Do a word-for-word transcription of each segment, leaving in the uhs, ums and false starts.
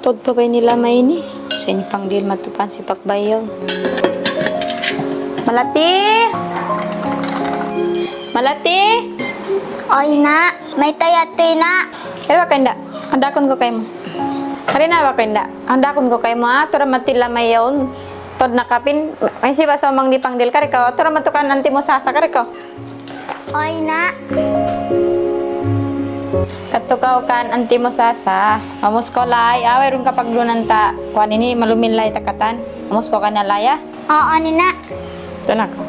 Pagpabay nila may ini. Sa' ini pangdil matupan si Pakbay yaun. Malati! Malati! O, ina'. Mayta' yadtu, ina'? Kari ba kaw inda'? Handakun ku kaymu. Kari na ba kaw inda'? Handakun ku kaymu, ha? Tuud da mati lamay yaun. Tuud na kapin. May siba sa' umang di pangdil. Kari kaw, tuud da matu kan anti mu sasa. Kari kaw. Oy, na. Kadtu kaw kan anti mu sasa. Amus kaw lay, ah, wayruun kapaglunan ta. Kuwan ini, malumin lay ta katan. Amus kaw kan lay, ah. Oo, nina. Tuud na kaw.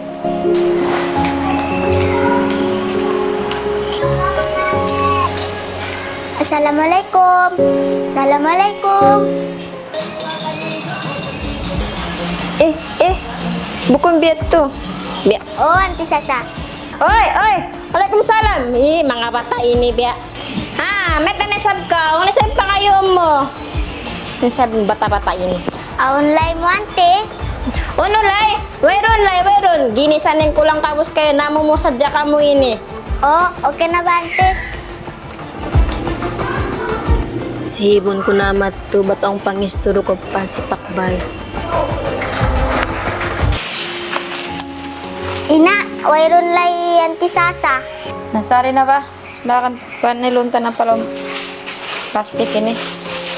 Assalamualaikum. Assalamualaikum. Eh, eh, bukun biya' tu. Biya'. Oh, Auntie Sasa. Oy, oy, walaikum salam. Ih, manga bata' ini biya'. Ha, mayta' na isab kaw, unu isab in pangayuun mu? Unu isab in bata'-bata' ini? Awn lay mu, Auntie? Unu lay? Wayruun lay, wayruun. Ginisanin ku lang, tapus kamu namu' mu sadja kamu ini. Oh, okay na ba, Auntie? Sihibun ku na madtu, bat awn pangistorya ku pa si Pakbay. Ina', wayruun lay Auntie Sasa. Nasari na ba? Dakan, kuwan, nilunta na pa lawm plastik ini.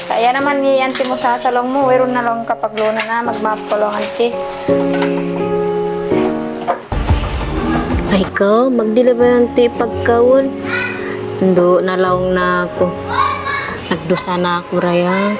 Kaya naman ni Auntie mu sasa laung mu, wayruun na laung kapaglunan na, magmaap kaw laung, Auntie. Ay kaw, magdila ba yan ti pagkaun? Ndu, nalaung na aku. Nagdusa na aku raya.